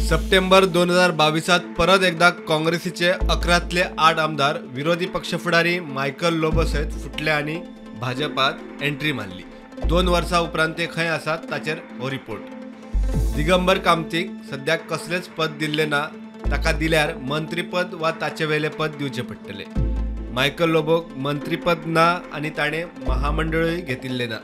सप्टेंबर 2022 परत एकदा काँग्रेसीचे 11तले 8 आमदार विरोधी पक्ष फुडारी मायकल लोबो सयत फुटले आनी भाजपात एंट्री मारली। 2 वर्सां उपरांत ते खंय आसात ताचेर हो रिपोर्ट। दिगंबर कामतीक सद्याक कसलेंच पद दिल्लें ना, ताका दिल्यार मंत्रीपद वा ताचे वेलें पद दिवचें पडटलें। मायकल लोबोक मंत्रीपद ना आनी ताणें महामंडळूय घेतिल्लें ना।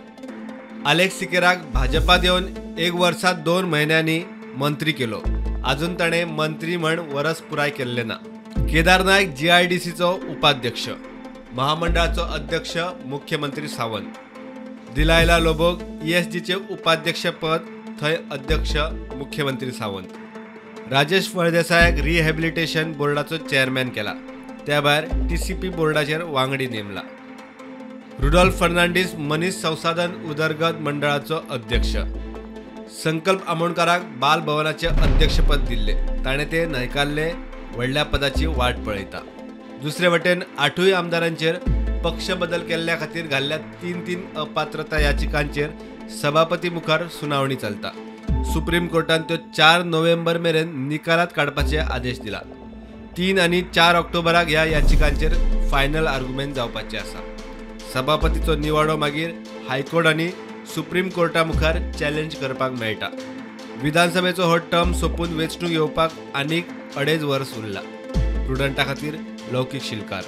आलेक्स सिकेराक भाजपात येवन 1 वर्सा 2 म्हयन्यांनी मंत्री केलो, आजून ताणें मंत्री म्हण वरस पुराय केल्लें ना। केदार नायक GIDCचो उपाध्यक्ष, महामंडळाचो अध्यक्ष मुख्यमंत्री सावंत। दिलायला लोबोक ESGचे उपाध्यक्षपद, थंय अध्यक्ष मुख्यमंत्री सावंत। राजेश फळदेसायाक रिहॅबिलिटेशन बोर्डाचो चेअरमॅन केला, त्या भायर TCP बोर्डाचेर वांगडी नेमला। रुडॉल्फ फर्नांडीस मनीस संसाधन उदरगत मंडळाचो अध्यक्ष। संकल्प आमोणकाराक बाल भवनाचे अध्यक्षपद दिल्ले, ताणें ते न्हयकारले, व्हडल्या पदाची वाट पळयता। दुसरे वटेन 8 आमदारांचेर पक्ष बदल केल्ल्या खातीर घाल्ल्या 3-3 अपात्रता याचिकांचेर सभापती मुखार सुनावणी चलता। सुप्रीम कोर्टान त्यो 4 नोव्हेंबर मेरेन निकालात काडपाचे आदेश दिला। 3 आनी 4 ऑक्टोबराक ह्या याचिकांचेर फायनल आर्ग्युमेंट जावपाचे आसा। सभापतीचो निवाडो मागीर हायकोर्ट आनी सुप्रीम कोर्टा मुखार चॅलेंज करपाक मेळटा। विधानसभेचो हो टर्म सोंपून वेंचणूक येवपाक आनीक 2.5 वर्स उरला। प्रुडंटा खातीर लौकीक शिलकार।